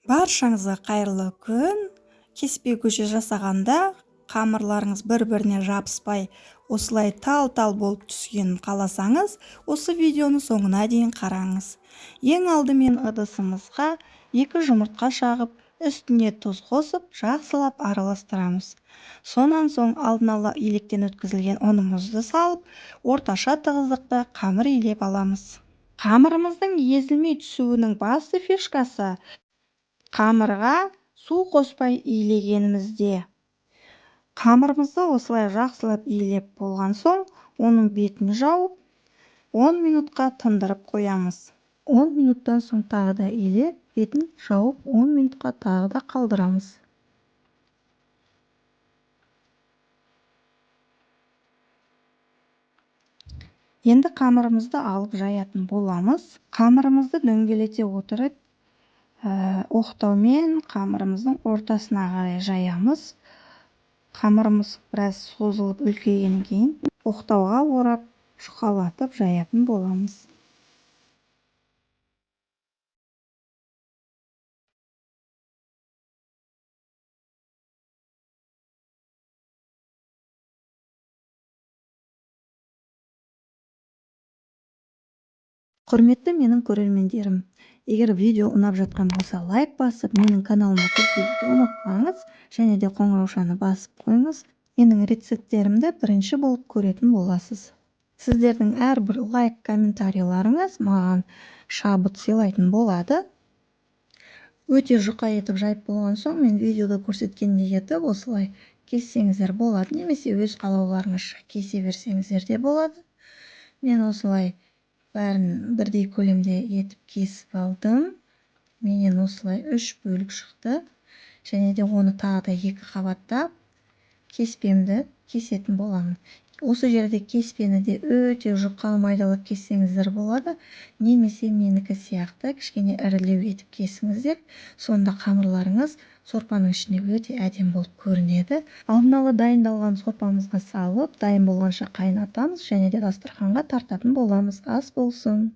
Баршаңызға қайырлы күн. Кеспе көже жасағанда қамырларыңыз бір-біріне жабыспай, осылай тал-тал болып түскенін қаласаңыз, осы видеоны соңына дейін қараңыз. Ең алдымен ыдысымызға 2 жұмыртқа шағып, үстіне тұз қосып, жақсылап араластырамыз. Сонан соң алдын ала електен өткізілген ұнымызды салып, орташа тығыздықта қамыр илеп аламыз. Қамырымыздың езілмей түсуінің басты фишкасы қамырға су қоспай илегенімізде. Қамырымызды осылай жақсылап илеп болған соң, оның бетін жауып, 10 минутқа тындырып қоямыз. 10 минуттан соң тағы да илеп, бетін жауып, 10 минутқа тағы да қалдырамыз. Енді қамырымызды алып жаятын боламыз. Қамырымызды дөңгелете отырып, оқтаумен қамырымыздың ортасына қарай жаямыз. Қамырымыз біраз созылып үлкейгеннен кейін оқтауға орап, жұқалатып жаятын боламыз. Құрметті менің көрермендерім, егер видео ұнап жатқан болса, лайк басып, менің каналыма тіркелуді ұмытпаңыз және де қоңыраушаны басып қойыңыз. Менің рецепттерімді бірінші болып көретін боласыз. Сіздердің әрбір лайк, комментарийларыңыз маған шабыт сыйлайтын болады. Өте жұқа етіп жайып болған соң, мен видеода көрсеткендей етіп осылай кессеңіздер болады, немесе өз қалауларыңызша кесе берсеңіздер де болады. Мен осылай бәрін бірдей көлемде етіп кесіп алдым. Менен осылай 3 бөлік шықты. Және де оны тағы да 2 қабаттап кеспемді кесетін боламын. Осы жерде кеспені де өте жұқа майдалап кессеңіздер болады, немесе менікі сияқты кішкене ірілеу етіп кесіңіздер. Сонда қамырларыңыз сорпаның ішінде өте әдемі болып көрінеді. Алдын ала дайындалған сорпамызға салып, дайын болғанша қайнатамыз және де дастарханға тартатын боламыз. Ас болсын.